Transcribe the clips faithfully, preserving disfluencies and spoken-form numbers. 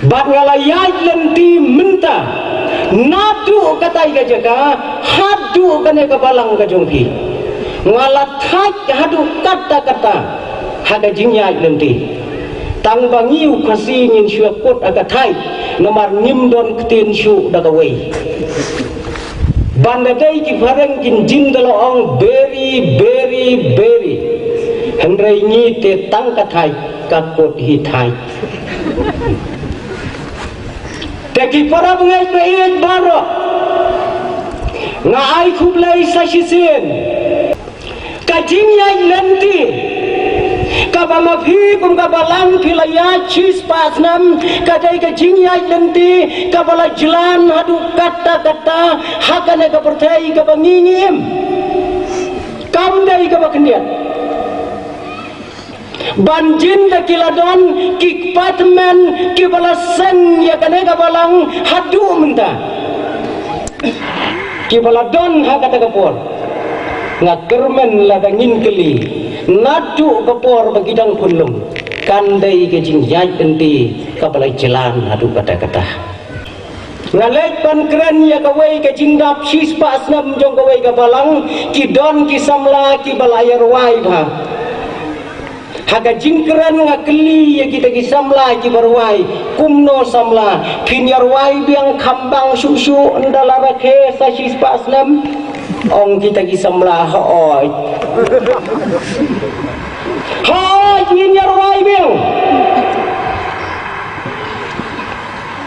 Bad nga la ïaid lynti mynta naduh katai ka jaka haduh kane ka balang ka jong phi. Nga la thait haduh katta katta ha ka jingïaid lynti. Tang ba ngi u Khasi ngin shu kut ha ka thait namar ngim don ktien shuh da kawei. Ban da dei ki phareng kin jin da la ong beri beri beri. Hynrei ngi te tang ka thait ka kut hi thait. Te ki para bangeit ba ïeit baroh, nga ai khublei sa shisien. Ka jingïaid lynti kaba ma phi kum ka balang phi la ïaid shispah snem, ka dei ka jingïaid lynti kaba la jlan haduh katta katta ha kane ka pyrthei kaba ngi ngi im. Kam dei kaba khyndiat. Ban jin da ki la don ki kpa tymmen kiba la seng ïa kane ka balang haduh mynta. Kiba la don ha kata ka por. Nga kyrmen lada ngin kylli naduh ka por ba ki dang pynlong, kan dei ka jingïaid lynti kaba la jlan haduh katta katta. Nga leit ban kren ïa kawei ka jingdap shispah snem jong kawei ka balang, ki don ki samla kiba la ïa rwai bha. Ha ka jingkren nga kylli ïa kita ki samla kiba rwai, kumno samla, phin ïa rwai biang khambang shuh shuh ynda la rakhe sa shispah snem? Ong kita ki samla, hooid. Hooid, ngin ïa rwai biang.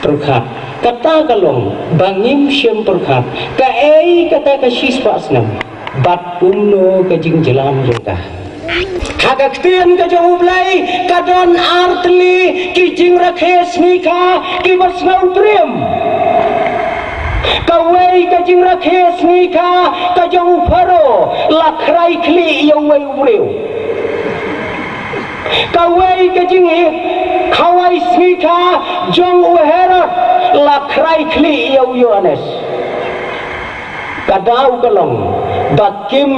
Pyrkhat, kata ka long ba ngim shym pyrkhat kaei kata ka shispah snem bad kumno ka jingjlan jong ka. Ha ka ktien ka jong U Blei ka don ar tylli ki jingrakhe sngikha kiba sngewtriem. Kawei ka jingrakhe sngikha ka jong u Pharaoh la khrai khlieh ïa uwei u briew. Kawei ka jingkhawai sngikha jong u Herod la khrai khlieh ïa u Ïohannes. Ka daw ka long ba kim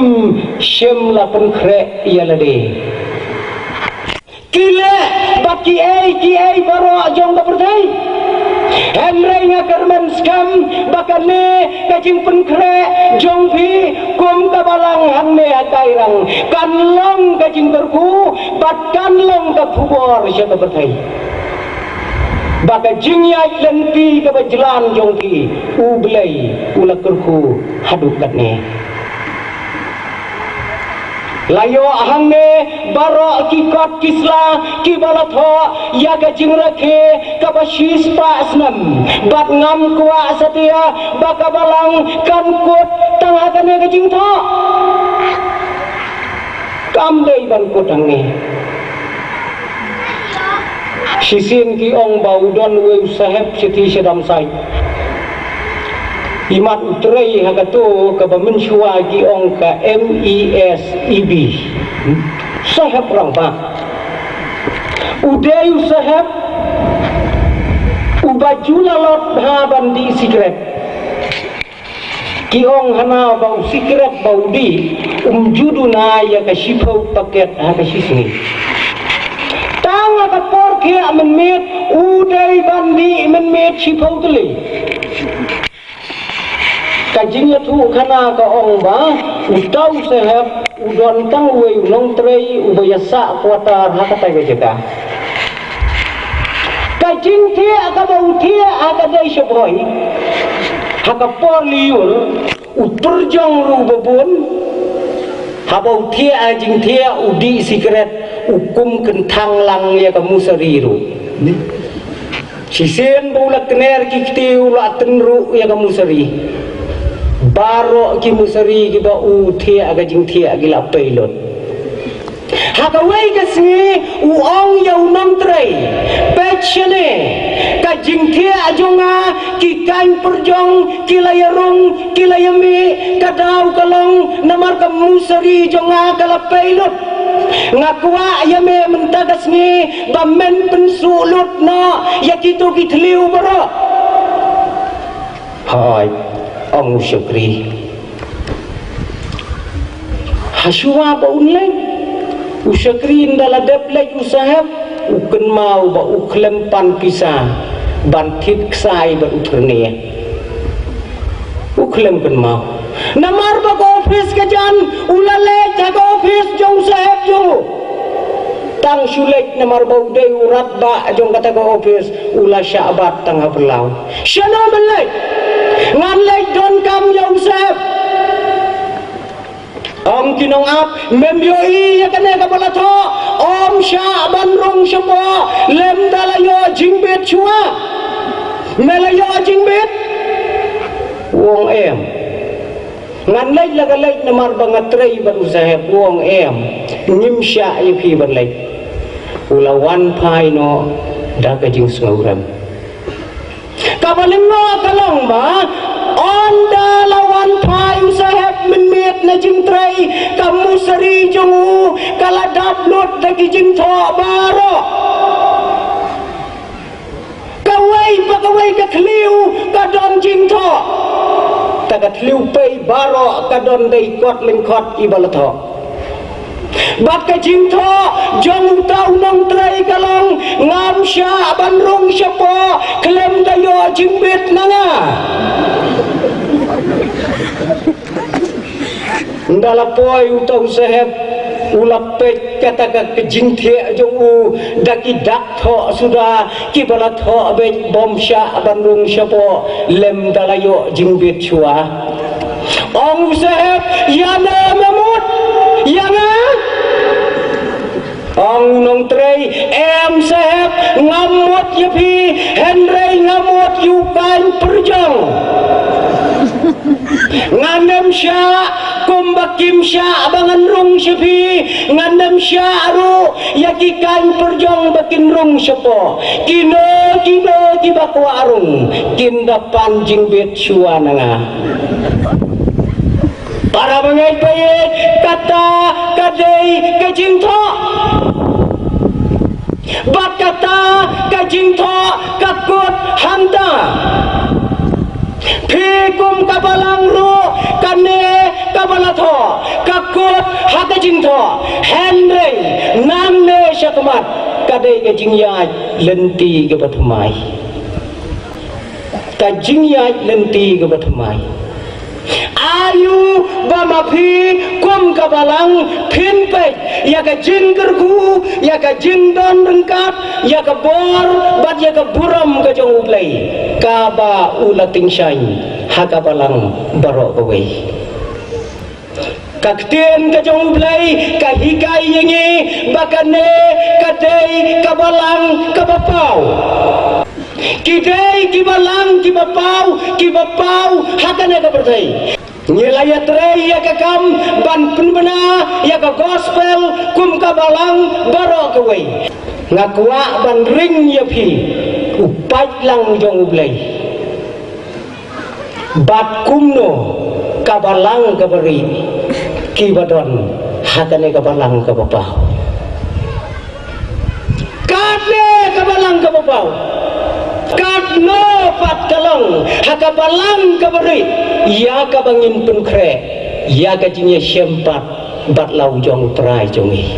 shym la pynkhreh ïa lade. Ki leh bad kiei kiei baroh jong ka pyrthei. Hynrei nga kyrmen skhem ba kane ka jingpynkhreh jong phi kum ka balang hangne ha Kairang kan long ka jingkyrkhu bad kan long ka khubor sha ka pyrthei ba ka jingïaid lynti kaba jlan jong phi U Blei u la kyrkhu haduh katne. La ïoh hangne baroh ki kot ki sla kiba la thoh ïa ka jingrakhe kaba shispah snem bad ngam kwah satia ba ka balang kan kut tang ha kane ka jingthoh. Kam dei ban kut hangne. Shisien ki ong ba u don uwei u sahep shati shadam sait. Imat u trei ha kato kaba mynshuwa ki ong ka M E S E B. Sahep rangbah. U dei u sahep uba ju la lot ha ban dih sikret. Ki ong hana ba u sikret ba u dih um ju duna ïa ka shiphew paket ha ka shisngi. Tang ha ka por khiah mynmiet u dei ban dih mynmiet shiphew tylli. Ka jingïathuh khana ka ong ba uta u sahep u don tang uwei u nongtrei uba ïasah quarter ha katai ka jaka. Ka jingthiah kaba u thiah ha ka dei sha bhoi ha ka por lyiur, u pyrjong ruh ba bun. Haba u thiah ha jingthiah u dih sikret, u kum kynthang lang ïa ka musari ruh. Shisien ba u la kner ki kti u la tynruh ïa ka musari. Baroh ki musari kiba u thiah ha ka jingthiah ki la pei lut. Ha kawei ka sngi u ong ïa u nongtrei, peit shane, ka jingthiah jong nga ki kaiñ pyrjong ki la ïarung ki la ïamih, ka daw ka long namar ka musari jong nga ka la pei lut. Nga kwah ïa me mynta ka sngi ba men pynsuh lut noh ïa kito ki thliew baroh. Hooid, ong u shakri. Hashuwa ba un leit, u shakri ynda la dep leit u sahep, u kynmaw ba u khlem pan pisa. ban thied ksai bad u thyrne. U khlem kynmaw. Namar ba ka ophis ka jan, u la leit ha ka ophis jong u sahep jong u. Tang shu leit namar ba u dei u radbah jong kata ka ophis, u la shah bat tang ha phyllaw. Shano men leit? Ngan leit donkam ïa u sahep. Ong ki nongap, mem ïohi ïa kane kaba la thoh, ym shah ban rung shapoh lymda la ïoh jingbit shuwa. Me la ïoh jingbit? U ong em. Ngan leit la ka leit namar ba nga trei bad u sahep. U ong em. Ngim shah ïa phi ban leit. U la wan phai noh da ka jingsngewrem. Kaba lyngngoh ka long ba, ynda la wan phai u sahep mynmiet na jingtrei, ka musari jong u ka la dap lut da ki jingthoh baroh. Kawei pa kawei ka thliew ka don jingthoh. Ta ka thliew pei baroh ka don dei kot lyngkot iba la thoh. Bad ka jingthoh jong uta u nongtrei ka long, ngam shah ban rung shapoh khlem da ïoh jingbit na nga. Ynda la poi uta u sahep, u la peit kata ka jingthiah jong u da ki dak thoh suda, kiba la thoh beit, bym shah ban rung shapoh lymda la ïoh jingbit shuwa. Ong u sahep, ïa ne me mut? Ïa nga? Ong u nongtrei, em sahep, ngam mut ïa phi, hynrei nga mut ïa u kaiñ pyrjong. Ngan ym shah kumba kim shah ba ngan rung sha phi, ngan ym shah ruh ïa ki kaiñ pyrjong ba kin rung shapoh. Kino kino kiba kwah rung kin da pan jingbit shuwa na nga. Para bangeit baieit, kata ka dei ka jingthoh. Bad kata ka jingthoh ka kut hangta. Phi kum ka balang ruh kane kaba la thoh ka kut ha ka jingthoh. Hynrei nangne shakhmat ka dei ka jingïaid lynti kaba thymmai. Ka jingïaid lynti kaba thymmai. Aïu ba ma phi kum ka balang phin peit ïa ka jingkyrkhu, ïa ka jingdon ryngkat, ïa ka bor bad ïa ka burom ka jong U Blei kaba u la tyngshaiñ ha ka balang baroh kawei. Ka ktien ka jong U Blei ka hikai ïa ngi ba kane ka dei ka balang kaba paw. Ki dei ki balang kiba paw, kiba paw ha kane ka pyrthei. Ngi la ïatrei ïa ka kam ban pynbna ïa ka gospel kum ka balang baroh kawei. Nga kwah ban ring ïa phi u paidlang jong U Blei. Bad kumno ka balang kaba rieh kiba don ha kane ka balang kaba paw. Kane ka balang kaba paw. Katno pat ka long ha ka balang kaba rieh ïa kaba ngin pynkhreh ïa ka jingïashem pat bad la u jong U Trai jong ngi.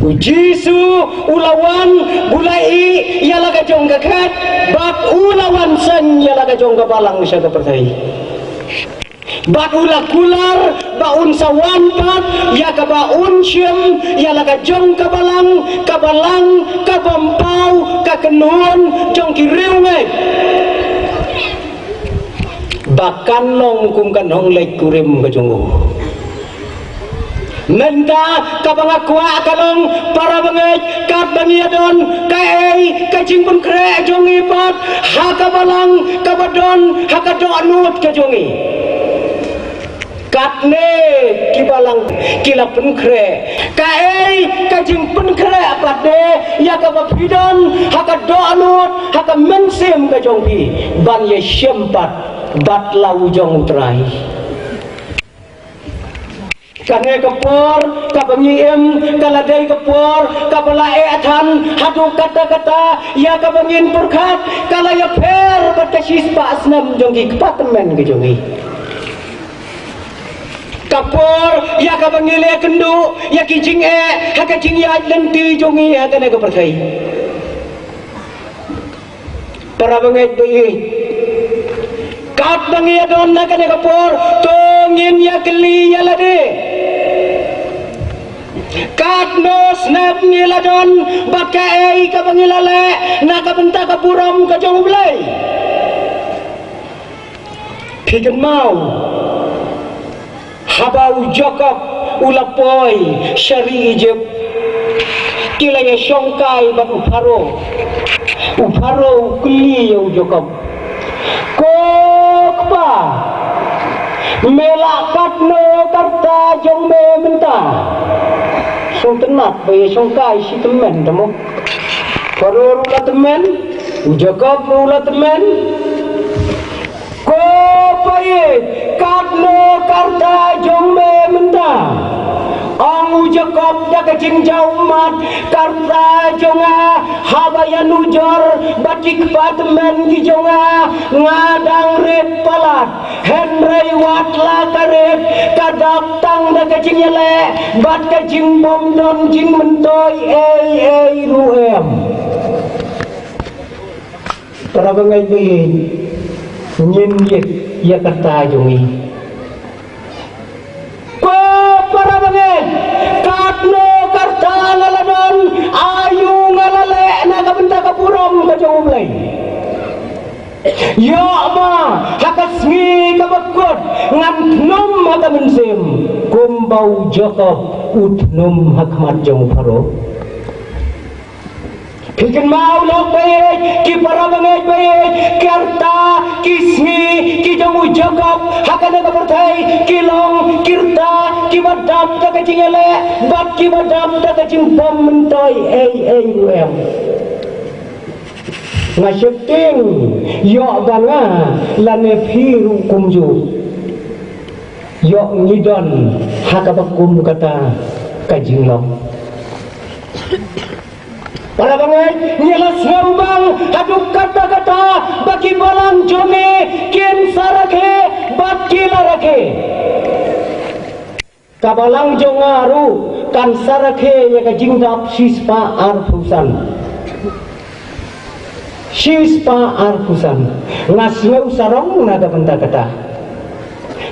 U Jisu u la wan, u la ïeh ïa la ka jong ka khet, bad u la wan seng ïa la ka jong ka balang sha ka pyrthei. Bad u la kular ba un sa wan pat ïa kaba un shim ïa la ka jong ka balang, ka balang kabym paw, ka kynhun jong ki riewngeit. Ba kan long kum ka nongleit kurim ka jong u. Mynta kaba nga kwah ka long para bangeit, katba ngi ïadon, kaei ka jingpynkhreh jong ngi pat ha ka balang kaba don ha ka dohnud ka jong ngi. Katne ki balang ki la pynkhreh. Kaei ka jingpynkhreh pat de ïa kaba phi don ha ka dohnud, ha ka mynsiem ka jong phi ban ïashem pat bad la u jong U Trai. Kane ka por kaba ngi im ka la dei ka por kaba la eh than haduh katta katta ïa kaba ngin pyrkhat ka la ïapher bad ka shispah snem jong ki kpa tymmen ka jong ngi. Ka por ïa kaba ngi leh kynduh ïa ki jingeh ha ka jingïaid lynti jong ngi ha kane ka pyrthei. Para bangeit ba ïeit, katba ngi ïa don na kane ka por, to ngin ïa kylli ïa lade, katno snem ngi la don bad kaei kaba ngi la leh na ka bynta ka burom ka jong U Blei. Phi kynmaw, haba u Jakob u la poi sha ri Ijipt, ki la ïa shongkai bad u Pharaoh. U Pharaoh u kylli ïa u Jakob, "Ko kpa, me la katno ka rta jong me mynta?" Sngewtynnat ba ïa shongkai shi tymmen te mo. Pharaoh ruh la tymmen, u Jakob ruh la tymmen. "Ko paid, katno ka rta jong me mynta?" Ong u Jakob da ka jingjaw ummat, "Ka rta jong nga, haba ïanujor bad ki kpa tymmen ki jong nga, nga dang rit palat. Hynrei wat la ka rit, ka dap tang da ka jingïaleh bad ka jingbym don jingmyntoi ei ei ruh em." Para bangeit ba ïeit, ngin ïa, ïa ka rta jong ngi. Ko para bangeit, katno ka rta nga la don, aïu nga la leh na ka bynta ka burom ka jong U Blei. Ïoh ma ha ka sngi kaba kut ngan thnum ha ka mynsiem, kumba u Jakob u thnum ha khmat jong u Pharaoh. Phi kynmaw lok ba ïeit, ki para bangeit ba ïeit, ki rta, ki sngi ki jong u Jakob ha kane ka pyrthei ki long ki rta kiba dap da ka jingïaleh bad kiba dap da ka jingbym myntoi ei ei ruh em. Nga sheptieng, ïoh ba nga lane phi ruh kumjuh, ïoh ngi don ha kaba kum kata ka jinglong. Para bangeit, ngi la sngewbang haduh katta katta ba ki balang jong ngi kin sa rakhe bad ki la rakhe. Ka balang jong nga ruh kan sa rakhe ïa ka jingdap shispah arphew san. Shispah arphew san. Nga sngew sarong na ka bynta kata.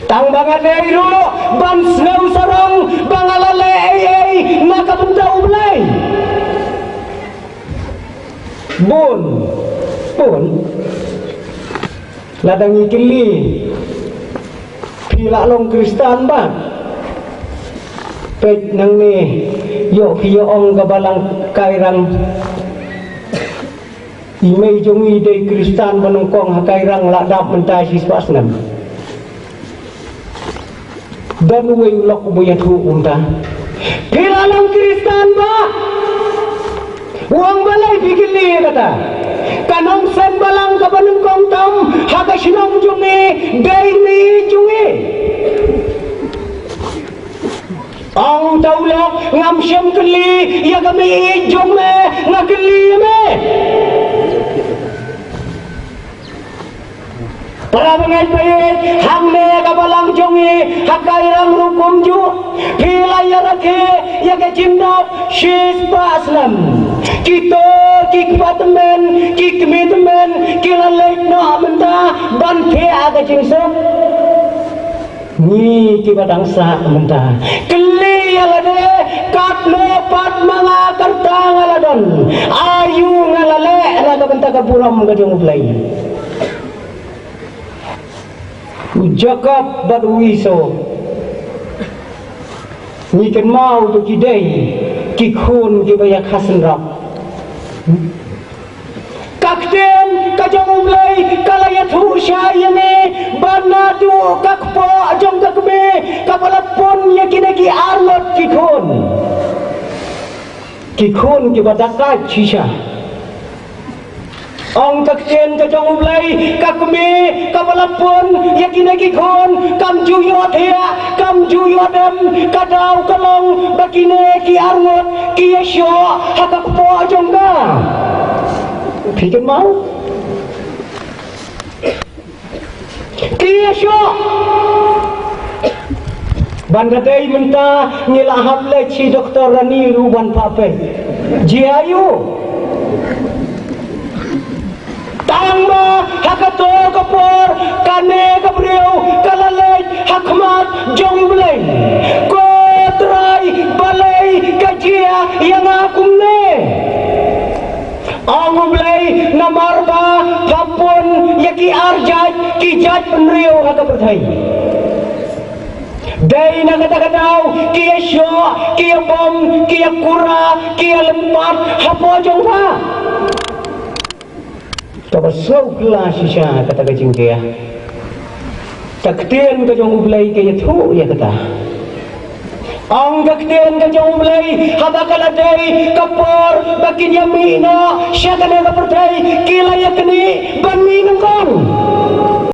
Tang ba nga dei ruh ban sngew sarong ba nga la leh ei ei na ka bynta U Blei. Bun, bun. Lada ngi kylli, phi la long Khristan ba? Peit nangne, ïoh phi ïoh ong ka balang Kairang. I mei jong i dei Khristan ba nyngkong ha Kairang la dap mynta shispah snem. Don uwei u lok uba ïathuh kumta. Phi la long Khristan ba? U ong balei phi kylli kata? Ka nongsen balang kaba nyngkong tam ha ka shnong jong ngi dei mei jong ngi. Ong uta u lok, ngam shym kylli ïa ka mei jong me, nga kylli ïa me. Para bangeit ba ïeit, hangne ka balang jong ngi ha Kairang ruh kumjuh. Phi la ïa rakhe ïa ka jingdap shispah snem. Kito ki kpa tymmen, ki kmie tymmen ki la leit noh mynta ban thiah ka jingsuk. Ngi kiba dang sah mynta, kylli ïa lade, katno pat ma nga ka rta nga la don, aïu nga la leh na ka bynta ka burom ka jong U Blei. U Jakob bad u Esau, ngi kynmaw ba ki dei ki khun kiba ïa kha synrap. Ka ktien ka jong U Blei ka la ïathuh shai ïa ngi ba naduh ka kpoh jong ka kmie kaba la pun ïa kine ki arngut ki khun, ki khun kiba da kait shisha. Ong ka ktien ka jong U Blei, ka kmie kaba la pun ïa kine ki khun kam ju ïoh thiah, kam ju ïoh dem, ka daw ka long ba kine ki arngut ki ïashoh ha ka kpoh jong ka. Phi kynmaw? Ki ïashoh. Ban da dei mynta ngi la hap leit sha doktor rani ruh ban pha peit. Jia aiu? Tang Por kane ka briew ka la leit ha khmat jong U Blei. Ko Trai, balei ka jia ïa nga kumne? Ong U Blei, namar ba pha pun ïa ki arjait, ki jait bynriew ha ka pyrthei. Dei na kata ka daw ki ïa shoh, ki ïa bom, ki ïa kura, ki ïa lympat hapoh jong pha. Kaba sngewkla shisha kata ka jingkyrpad. Ka ktien ka jong U Blei ka ïathuh ïa kata. Ong ka ktien ka jong U Blei, haba ka la dei ka por ba kin ïa mih noh sha kane ka pyrthei, ki la ïa knieh ban mih nyngkong.